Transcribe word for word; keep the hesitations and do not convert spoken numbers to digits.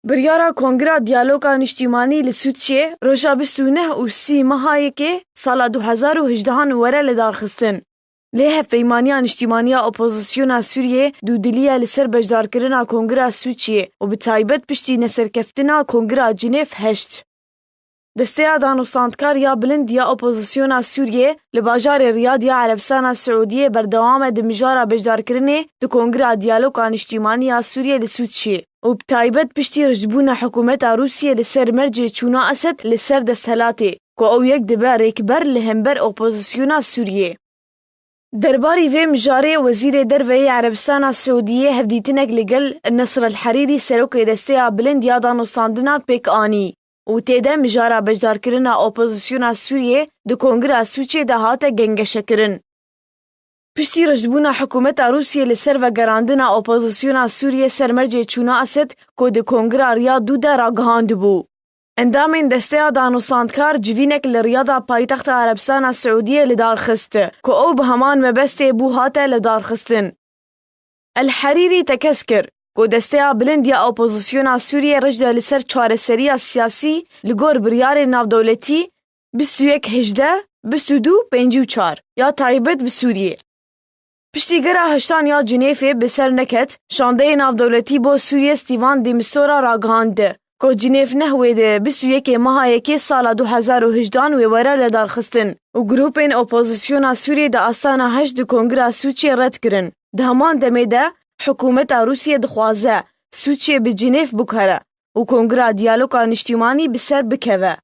Biryara Kongira Diyaloga Niştîmanî li Sûçiyê roja bîst û neh û sî meha yekê sala du hezar û hejdehan were lidarxistin. Lê Hevpeymaniya Niştîmaniya Opozisyona Sûriyê dûdilî ye li ser beşdarkirina Kongira Sûçiyê û bi taybet piştî neserkeftina Kongira Cinêv heşt. Desteya Danûstandkar ya Bilind ya Opozisyona Sûriyê li bajarê Riyad ya Erebistana Siûdiyê berdewam e di mijara beşdarkirinê di Kongira Diyaloga Niştîmanî ya Sûriyê li Sûçiyê û bi taybet piştî rijdbûna hikûmeta Rûsiyê li ser mercê çûna Esed li ser desthilatê, ku ew yek dibe rêkber li hember opozisyona Sûriyê. Derbarî vê mijarê Wezîrê Derve yê Erebistana Siûdiyê hevdîtinek li gel Nesr El Herîrî, serokê Desteya Bilind ya Danûstandina, pêk anî û tê de mijara beşdarkirina opozisyona Sûriyê di Kongira Sûçiyê de hate gengeşekirin. Piştî rijdbûna hikûmeta Rûsiyê li ser vegerandina opozisyona Sûriyê ser mercê çûna Esed, ku di Kongira Riyad dû de ragihandibû, endamên Desteya Danûstandkar civînek li Riyada paytexta Erebistana Siûdiyê li dar xist, ku ew bi heman mebestê bû hate lidarxistin. El Herîrî tekez kir, ku Desteya Bilind ya Opozisyona Sûriyê rijde li ser çareseriya siyasî li gor biryarên navdewletî bîst û yek hejdeh, bîst û du pêncî û çar ya taybet bi Sûriyê. Piştî gera heştan ya Cinêfê bi ser neket, şandeyê navdewletî bo Sûriyê Stîvan de Mistura ragihand, ku Cinêv neh wê di bîst û yekê meha yekê sala du hezar û hejdehan wê were lidarxistin û grûpên opozisyona Sûriyê di Astana Heşt di Kongira Sûçiyê red kirin. Di heman demê de hikûmeta Rûsiyê dixwaze Sûçiyê bi Cinêv bikare û Kongira Diyaloga Niştîmanî bi ser bikeve.